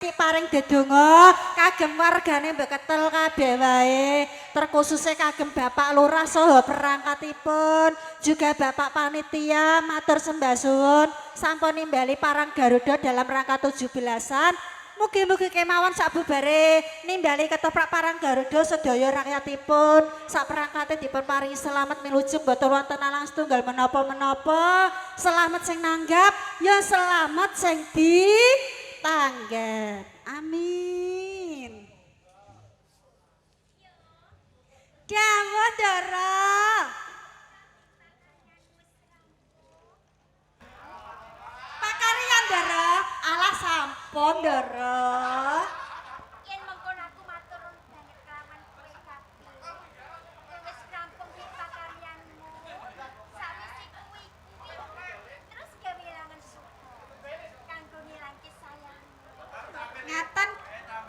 Paring dedonga kagem wargane Beketel kabeh wae, terkhususnya kagem Bapak Lurah saha perangkatipun, juga Bapak Panitia, matur sembah suwun sampun nimbali parang Garuda dalam rangka 17-an. Mugi-mugi kemawon sakbubare nimbali ketoprak parang Garuda sedaya rakyatipun sak perangkate dipun paringi selamat milujeng, boten wonten alang setunggal menapa-menapa, selamat sing nanggap ya selamat sing ditanggap. Amin. Dawuh, Ndara. Pakaryan, Ndara. Alah, sampun, Ndara. Yen mengkono aku matur banget kelawan kowe kabeh. Kowe wis rampung di pakaryanmu. Sawise kuwi kuwi terus gawe langen suka kanggo ngilangke sayangmu. Ngaten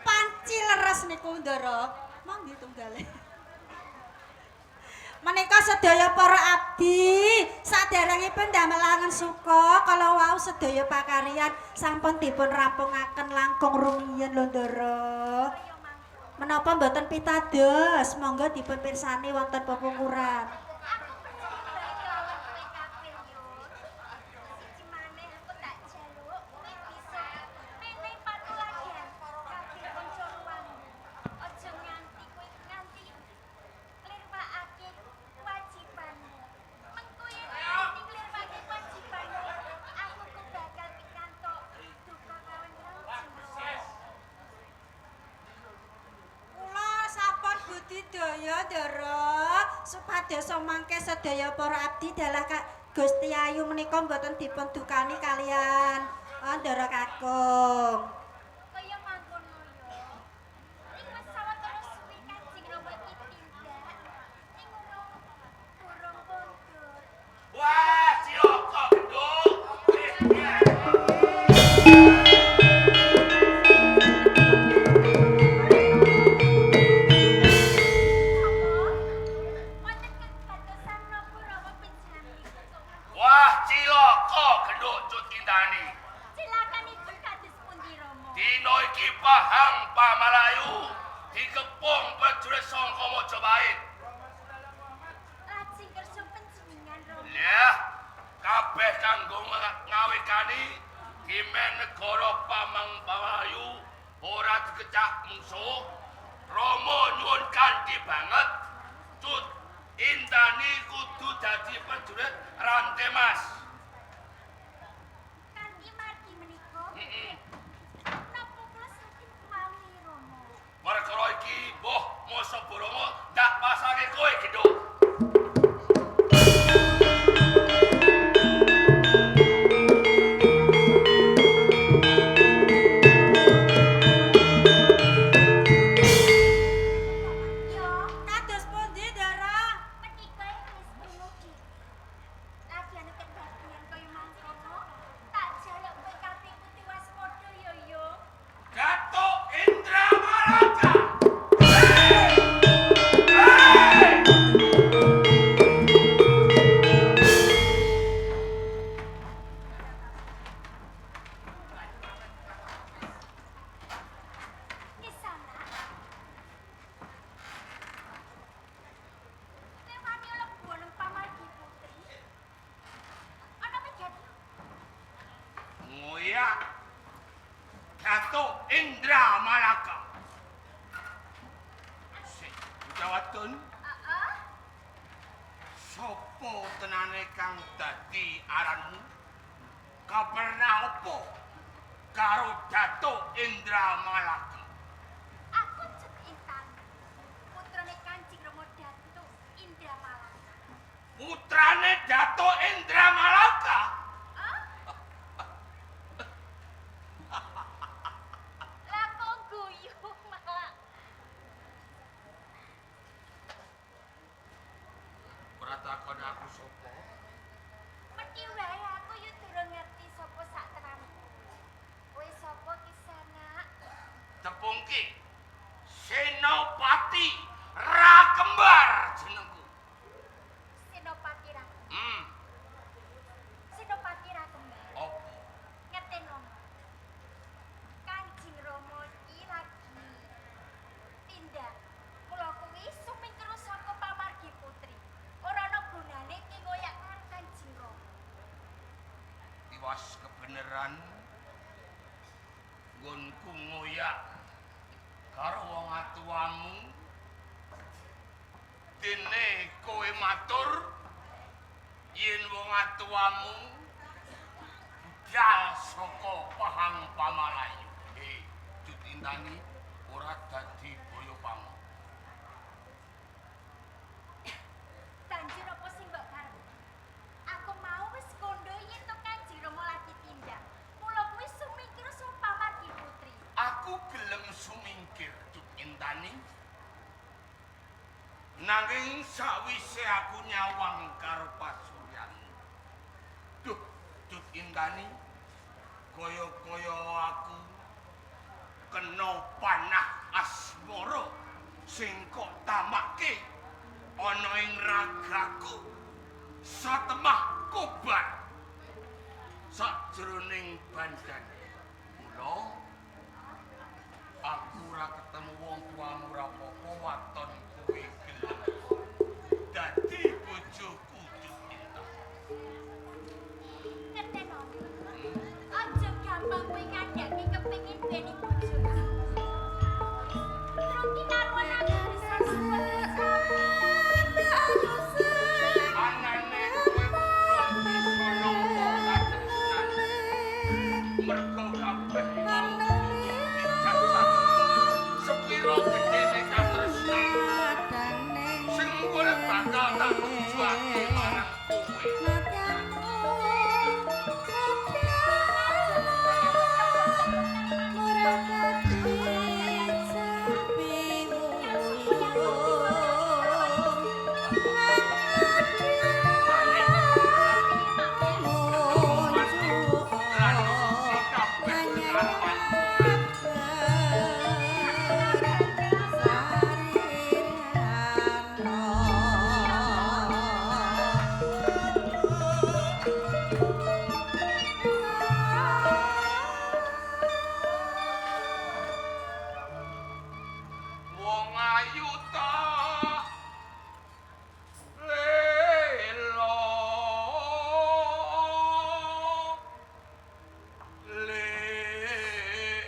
panci leres niku, Ndara. Monggo tunggale. Menika sedaya para abdi saderengipun damel langen suka kala wau sedaya pakaryan sampun dipun rampungaken langkung rumiyin lho, Ndara. Kaya mangkono. Menapa mboten pitados, monggo dipun pirsani wonten pepungkuran. Aku percaya bae kelawan kowe kabeh yo. Siji maneh aku tak jaluk kowe bisa menehi patuladan kabeh kanca ruangmu. Aja nganti kowe nganti nglirwakake kewajibanmu. Mengko yen nganti nglirwakake kewajibanmu, aku ku bakal pikantuk duka kelawan jero. Kula sampun budidaya, Ndara, supados mangke sedaya para abdi dalah Kak Gusti Ayu menika mboten dipun dukani kalian oh, Ndara Kakung. Kaya mangkono yo. Ning wis sawetara suwi Kanjeng Rama iki tindak ning urung durung kondur. Wah, cilaka, genduk. Apa? Wonten kegatosan napa, Rama Penjami kok? Wah, cilaka, genduk Cut Intani. Cilakanipun kados pundi, Rama? Dina iki Pahang Pamalayu dikepung prajurit sangka Majapahit. Lajeng kersa panjenengan, Rama? Lah, kabeh kanggo ngawekani kimen negara Pamang Pamalayu ora dikecak mungsuh. Rama nyuwun kanthi banget Cut Intani kudu dadi prajurit Rantai Mas. Kanthi margi menika Heeh. napa kula saking kuwali, Rama? Perkara iki mbuh masa borongo ndak pasake kowe, genduk. Yo, Kados pundi, Ndara? menika wis dumugi. Lagi ana kedadian kaya mangkono, tak jaluk kowe kabeh kudu waspada yo yo. Datuk Indra Malaka. Hei! Hei! Kesana. Kowe wani lebu nang pamargi putri? Ana wigati? Ngoyak. Datuk Indra Malaka. Sik, bocah wadon, Heeh. sapa tenane kang dadi aranmu? Kaperna apa karo Datuk Indra Malaka? Aku Cut Intan. Putrane Kanjeng Rama Datuk Indra Malaka. Putrane Datuk Indra Malaka. Ah? Lah kok guyu malah. Ora takon aku sapa? Mesti wae aku yo durung ngerti sapa sak tenanku. Kowe sapa Kisanak? Tepungke. Senopati Rakembar jenengku. Senopati Ra. Hmm. Senopati Heran nggonku ngoyak karo wong atuwamu. Dene kowe matur yen wong atuwamu budal saka Pahang Pamalayu. He, Cut Intani ora dadi boyo pamong. Banjur apa sing mbok karep? Aku mau wis kondo yen to Kanjeng Rama lagi tindak. Mula kuwi sumingkir saka pamargi putri. Aku gelem sumingkir, Cut Intani. Nanging sawise aku nyawang karo pasuryanmu. Duh, Cut Intani, kaya-kaya aku kena panah asmara sing kok tamake ana ing ragaku satemah kobar sakjroning bandan. Mula aku ora ketemu wong tuamu ora apa-apa, waton kowe gelem dadi bojoku, Cut Intani. Ngerteno. Aja gampang kowe ngandhake kepengin beni bojoku. Terus kinaruan aku bisa nampa Anane kowe ora bisa nampa katresnan mergo kabeh mau dijajah. Sepiro gedene katresnan sing kowe bakal tak tujuake marang kowe. Lan nuruti kabeh karepanku. Wong ayu tak lelo lelo.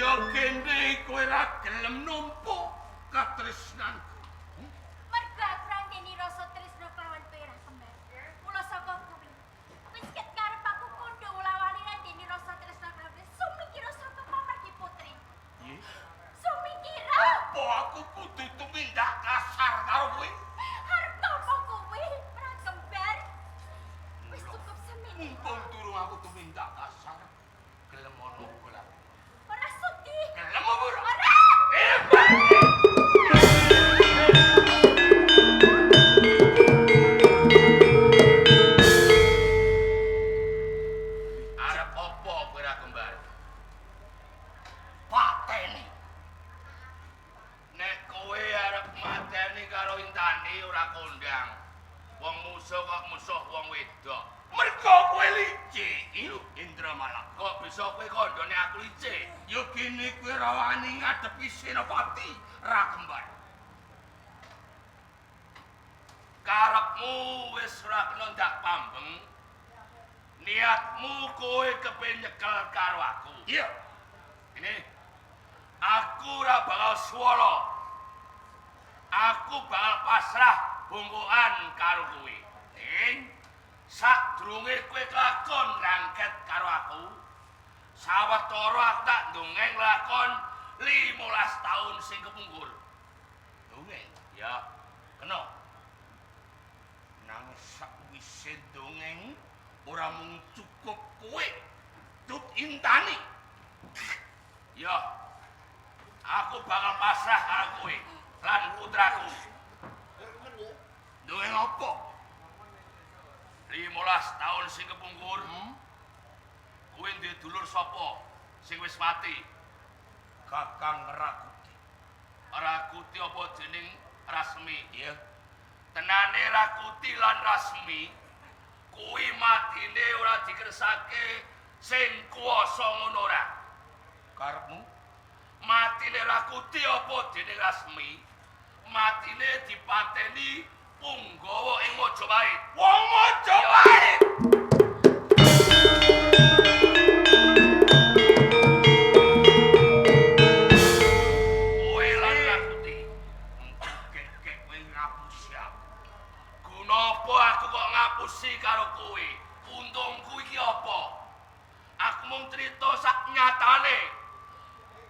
Ya kene kowe ra gelem nampa katresnanku. Mergo aku ra ndeni rasa tresna kelawan kowe ra kembar. Mula saka kuwi, wis ket karep aku kandha wulawali ra ndeni rasa tresna kelawan kowe. Sumikira saka pamargi putri. Piye? Sumikira. Apa aku kudu tumindak kasar karo kowe? Arep apa kowe ra kembar? Wis cukup semene. Mumpung durung aku tumindak kasar, gelem ana apa lah? Ora sudi. Gelem apa ora? Ora. Arep apa kowe ra kembar? Pateni. Nek kowe arep mateni karo Intani ora kondang. Wong musuh kok musuh wong wedok. Mergo kowe licik, lho Indra Malak. Kok bisa kowe kandhane aku licik? Ya kene kowe ora wani ngadepi Senopati ra kembar. Karepmu wis ora kena ndak pambeng. Niatmu kowe kepengin nyekel karo aku. Iya. Ini aku ora bakal swala. Aku bakal pasrah bungkukan karo kowe. Ning sadurunge kowe kelakon rangket karo aku, sawetara aku tak ndongeng lakon 15 tahun sing kepungkur. Dongeng? Ya, kena. Nang sakwise dongeng ora mung cukup kowe, Tut Intani. Ya, aku bakal pasrah karo kowe lan putraku. Dongeng apa? 15 tahun sing kepungkur, kowe duwe dulur sapa sing wis mati? Kakang Rakuti. Rakuti apa jeneng Rasmi? Iya. Tenane Rakuti lan Rasmi kuwi matine ora dikersake sing kuwasa ngono ora. Karepmu? Matine Rakuti apa dening Rasmi? Matine dipateni punggawa ing Majapahit. Wong Majapahit. Kowe lan Rakuti. Gek-gek kowe ngapusi aku. Guna apa aku kok ngapusi karo kowe? Untungku iki apa? Aku mung crita sak nyatane.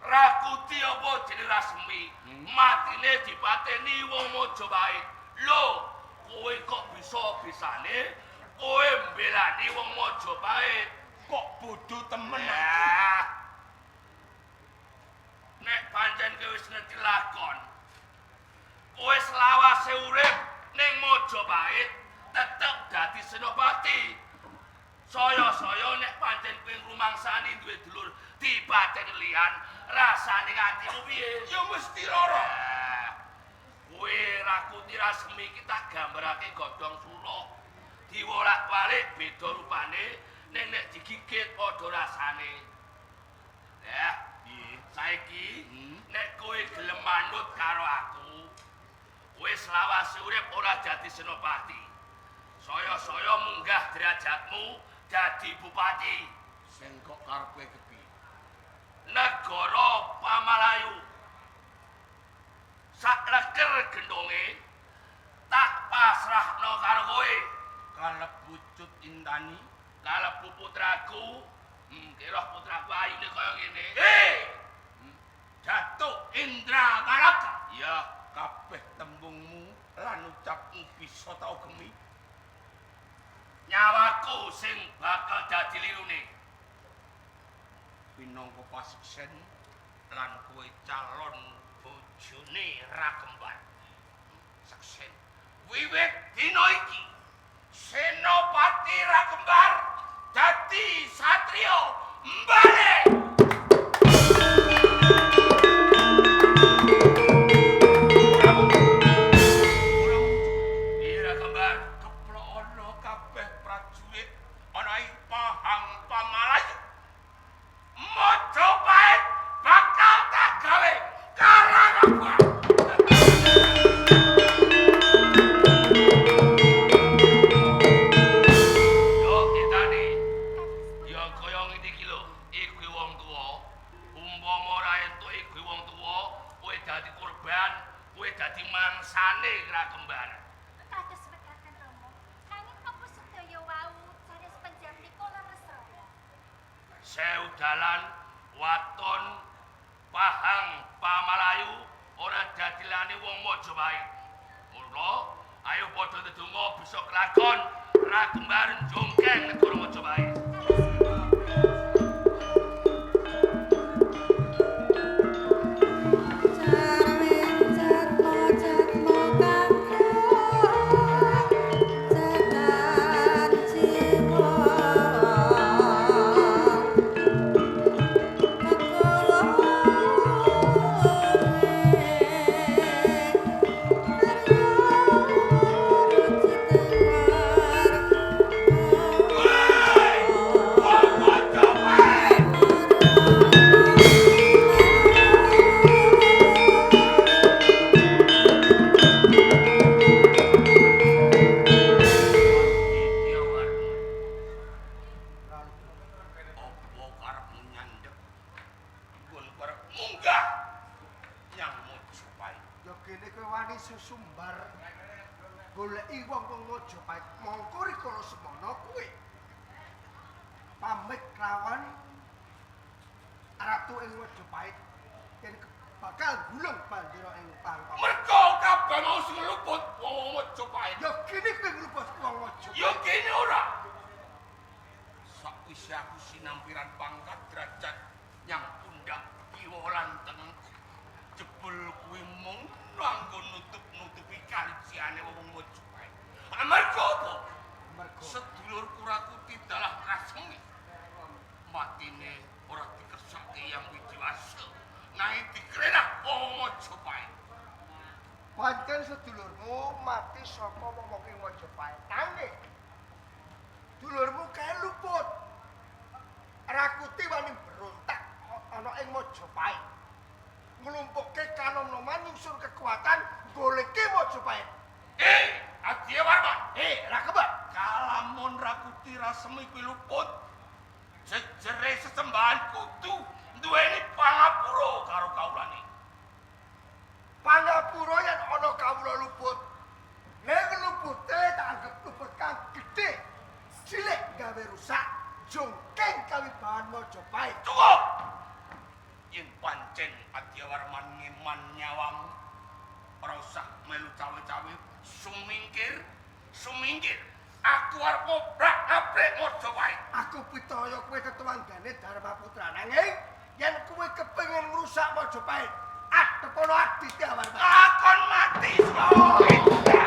Rakuti apa jeneng Rasmi? Matine dipateni wong Majapahit. Lho, kowe kok bisa-bisane kowe mbelani wong Majapahit? Kok bodho temen aku? Nek pancen kowe wis ngerti lakon, kowe selawase urip ning Majapahit tetep dadi senopati. Saya-saya nek pancen kowe ngrumangsani duwe dulur dipateni liyan, rasane atimu piye? Ya mesti lara. Kowe Rakuti Rasmi iki tak gambarake godhong sula. Diwolak-walik beda rupane, ning nek digigit padha rasane. Lah, saiki nek kowe gelem manut karo aku, kowe selawase urip ora dadi senopati. Saya-saya munggah derajatmu dadi bupati. Sing kok karepe kepiye? Negara Pamalayu. Sak leker gendonge tak pasrahno karo kowe. Kalebu Cut Intani, kalebu putraku. Kira putraku ayune kaya ngene. Hei! Datuk Indra Malaka. Ya, kabeh tembungmu lan ucapmu bisa tau gemi. Nyawaku sing bakal dadi lirune. Pinangka paseksen lan kowe calon bojone ra kembar. Seksen. Wiwit dina iki Senopati ra kembar dadi satriya mbale. Ira kembar keplok kabeh prajurit ana ing Pahang Pamalayu. Majapahit bakal tak gawe karang. Yo ketane. Yo kaya ngene iki lho. Mangsane ra kembar. Kados mekaten Rama. Nanging napa sedaya wau jare penjam niku leres Rama. Seudalan waton Pahang Pamalayu ora dadilane wong Majapahit. Mula ayo padha ndedonga bisa kelakon ra kembar njongkeng negara Majapahit. Goleki wong-wong Majapahit mongko rikala semono kuwi pamit lawan ratu ing Majapahit yen bakal gulung bandera ing pangpang. Mergo kabeh mau sing luput wong Majapahit. Ya kene kowe ngluput wong Majapahit. Ya kene ora. Sakwise aku sinampiran pangkat derajat nyang pundak kiwa lan tengku jebul kuwi mung nganggo nutup-nutupi kaliciane wong Majapahit. Amarga apa? Mergo sedulurku Rakuti dalah Rasmi. Matine ora dikersake Yang Wijiwasa, nanging dikrenah wong Majapahit. Pancen sedulurmu mati saka wong-wong ing Majapahit. Nanging dulurmu kae luput. Rakuti wani berontak ana ing Majapahit. Nglumpukke kanom-noman nyusun kekuatan goleke Majapahit. Adhiyawarman. Rakebak. Kalamun Rakuti Rasmi kuwi luput, jejere sesembahan kudu duweni pangapura karo kawulane. Pangapura yen ana kawula luput. Nek lupute tak anggap luput kang gedhe. Cilik gawe rusak, jongkeng kawibawan Majapahit. Cukup. Yen pancen Adhiyawarman ngeman nyawamu, ora usah melu cawe-cawe, sumingkir, sumingkir. Aku arep ngobrak-abrik Majapahit. Aku percaya kowe tetuanggane Dharma Putra, nanging yen kowe kepengin ngrusak Majapahit, adepono Aditya Warman. Lakon mati Surabaya.